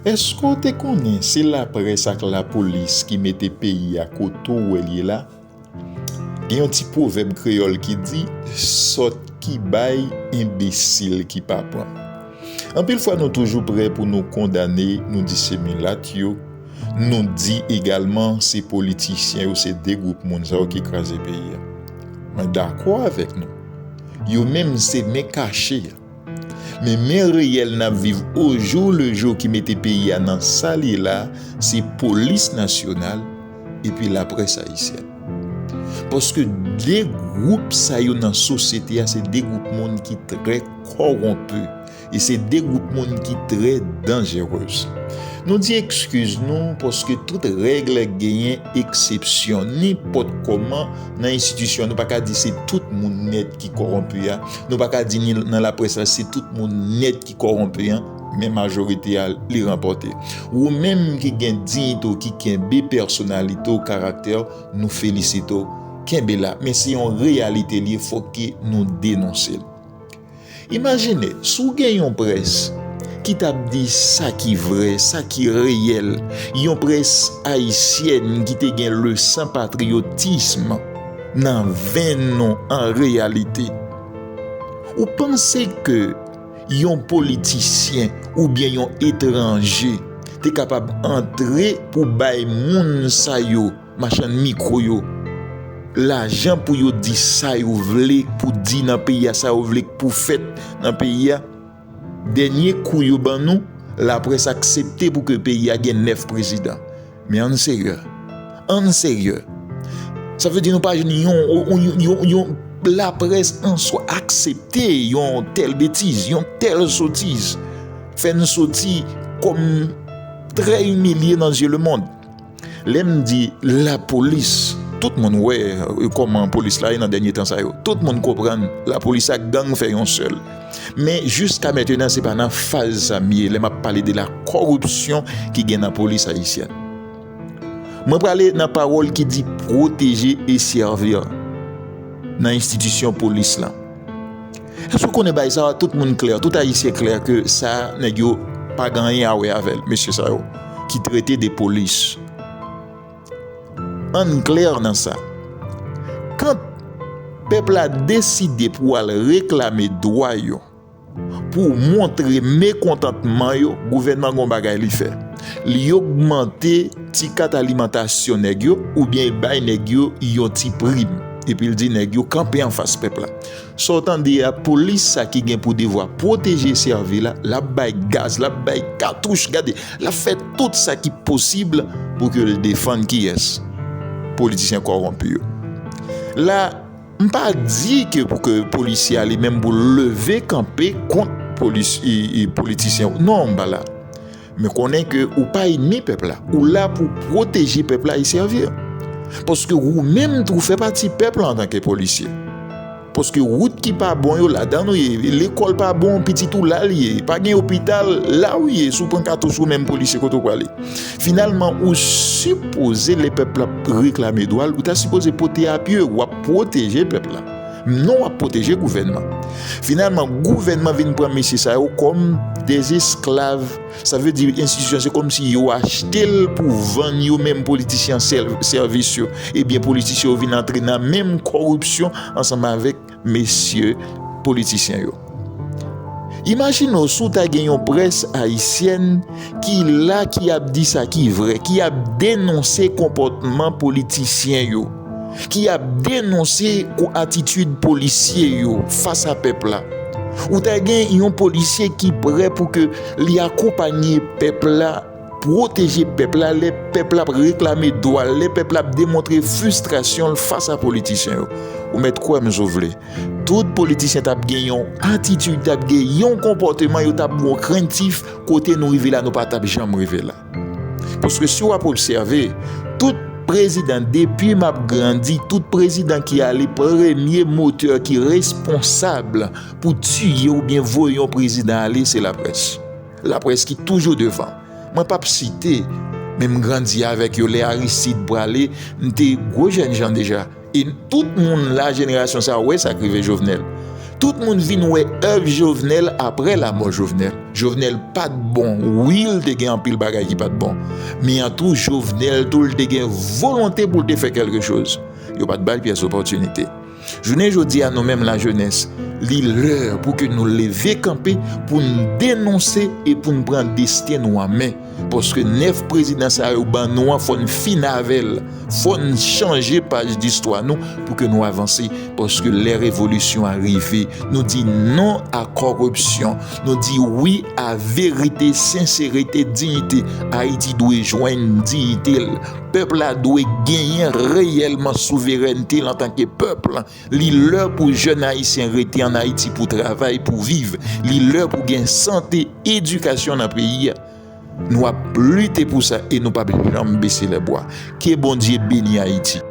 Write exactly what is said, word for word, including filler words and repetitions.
Èske w te konnen se laprès ak lapolis ki mete peyi a kote w wè l ye la? Gen yon ti pwovèb kreyòl ki di, sòt ki bay, enbesil ki pa pran. Anpil fwa, nou toujou prè pou nou kondane, nou di se milat yo, nou di egalman se politisyen yo, se de gwoup moun sa yo ki kraze peyi a. Mwen dakò avèk nou. Yo menm se men kache a. Men men reyèl n ap viv au jour le jour ki mete peyi a nan sa l ye la, se polis nasyonal epi laprès ayisyèn. Paske de gwoup sa yo nan sosyete a, se de gwoup moun ki trè kòwonpi. E se de gwoup moun ki trè danjerez. Nou di ekskiz nou, paske tout règ genyen eksepsyon. Nenpòt kòman, nan enstitisyon, nou pa ka di se tout moun nèt ki kòwonpi a. Nou pa ka di ni nan laprès la, se tout moun nèt ki kòwonpi a, men majorite a, li ranpòte. Ou menm ki gen diyite w, ki kenbe pèsonalite w, karaktè w, nou felisite w. Kenbe la. Men se yon reyalite li ye, fòk ke nou denonse l. Imajine, si w gen yon près ki t ap di sa ki vrè, sa ki reyèl, yon près ayisyèn ki te gen le san patriyotism nan venn nou an reyalite. Ou panse ke yon politisyen oubyen yon etranje te kapab antre pou bay moun sa yo, machann mikwo yo, lajan pou yo di sa yo vle pou di nan peyi a, sa yo vle pou fèt nan peyi a? Dènye kou yo ban nou, laprès aksepte pou ke peyi a gen nèf prezidan. Men ann serye. Ann serye. Sa vle di nou pa jwenn yon, yon, yon, yon, yon laprès an swa aksepte yon tèl betiz, yon tèl sotiz. Fè n soti kòm trè imilye nan zye lemonn. Lè m di lapolis, tout moun wè, e, kòman polis la ye nan dènye tan sa yo. Tout moun konprann lapolis ak gang fè yon sèl. Men jiska mentenan, se pa nan faz sa m ye lè m ap pale de la kòripsyon ki gen nan polis ayisyèn. Mwen prale nan pawòl ki di pwoteje e sèvi nan enstitisyon polis lan. Èske w konnen bagay sa a, tout moun klè, tout Ayisyen klè ke sa, nèg yo pa gen anyen a wè avè l, mesye sa yo, ki trete de polis. Ann klè nan sa. Kan pèp la deside pou al reklame dwa yo, pou montre mekontantman yo, gouvènman gon bagay li fè. Li ogmante ti kat alimantasyon nèg yo, oubyen li bay nèg yo yon ti prim. Epi l di nèg yo kanpe anfas pèp la. Sa w tande a, polis sa ki gen pou devwa pwoteje sèvi la, l ap bay gaz, l ap bay katouch, gade, l ap fè tout sa ki posib pou ke l defann kiyès? Politisyen kòwonpi yo. La, m pa di ke pou ke polisye a li menm pou leve kanpe kont polis, e, e, politisyen. Non, m pa la. Men konnen ke ou pa ènmi pèp la. Ou la pou pwoteje pèp la e sèvi l. Paske ou menm tou fè pati pèp la antanke polisye. Paske wout ki pa bon yo, ladan ou ye. Lekòl pa bon, pitit ou la l ye. Pa gen lopital, la ou ye. Si w pran katouch ou menm polisye, kote w prale? Finalman, ou sipoze, lè pèp la ap reklame dwa l, ou ta sipoze pote apui, w ap pwoteje pèp la. Non, w ap pwoteje gouvènman. Finalman, gouvènman vin pran mesye sa yo kòm de esklav. Sa vle di enstitisyon, se kòmsi yo achte l pou vann yo menm politisyen sèl-, sèvis yo. Ebyen, politisyen yo vin antre nan menm kòripsyon ansanm avèk mesye politisyen yo. Imajine w si w ta gen yon près ayisyèn ki la, ki ap di sa ki vrè, ki ap denonse konpòtman politisyen yo, ki ap denonse ko-, atitid polisye yo fas a pèp la. Ou ta gen yon polisye ki prè pou ke li akonpanye pèp la, pwoteje pèp la, lè pèp la ap reklame dwa l, lè pèp la ap demontre fristrasyon l fas a politisyen yo. Ou mèt kwè m si w vle. Tout politisyen t ap gen yon atitid, t ap gen yon konpòteman, yo t ap gen yon krentif, kote nou rive la, nou pa t ap janm rive la. Paske si w ap obsève, tout prezidan, depi m ap grandi, tout prezidan ki ale, premye motè ki responsab pou tiye oubyen voye yon prezidan ale, se laprès. Laprès ki toujou devan. Mwen p ap site, men m grandi avèk yo. Lè Aristide prale, m te gwo jènjan deja. E tout moun la, jenerasyon sa a, wè sa k rive Jovenel. Tout moun vin wè èv Jovenel apre lamò Jovenel. Jovenel pa t bon. Wi, l te gen anpil bagay ki pa t bon. Men an tou, Jovenel tou, l te gen volonte pou l te fè kèlke choz. Yo pa t ba l pyès opòtinite. Jounen jodi a, nou menm lajenès, li lè pou ke nou leve kanpe, pou n denonse e pou n pran desten nou an men. Paske nèf prezidan sa yo ban nou an, fò n fin avè l. Fò n chanje paj distwa nou pou ke nou avanse. Paske lè revolisyon a rive, nou di non a kòripsyon. Nou di wi a verite, senserite, diyite. Ayiti dwe jwenn diyite l. Pèp la dwe genyen reyèlman souverènte l antanke pèp. Li lè pou jèn ayisyen rete ann Ayiti pou travay, pou viv. Li lè pou gen sante, edikasyon nan peyi a. Nou ap lite pou sa e nou p ap janm bese lèbwa. Ke Bondye beni Ayiti.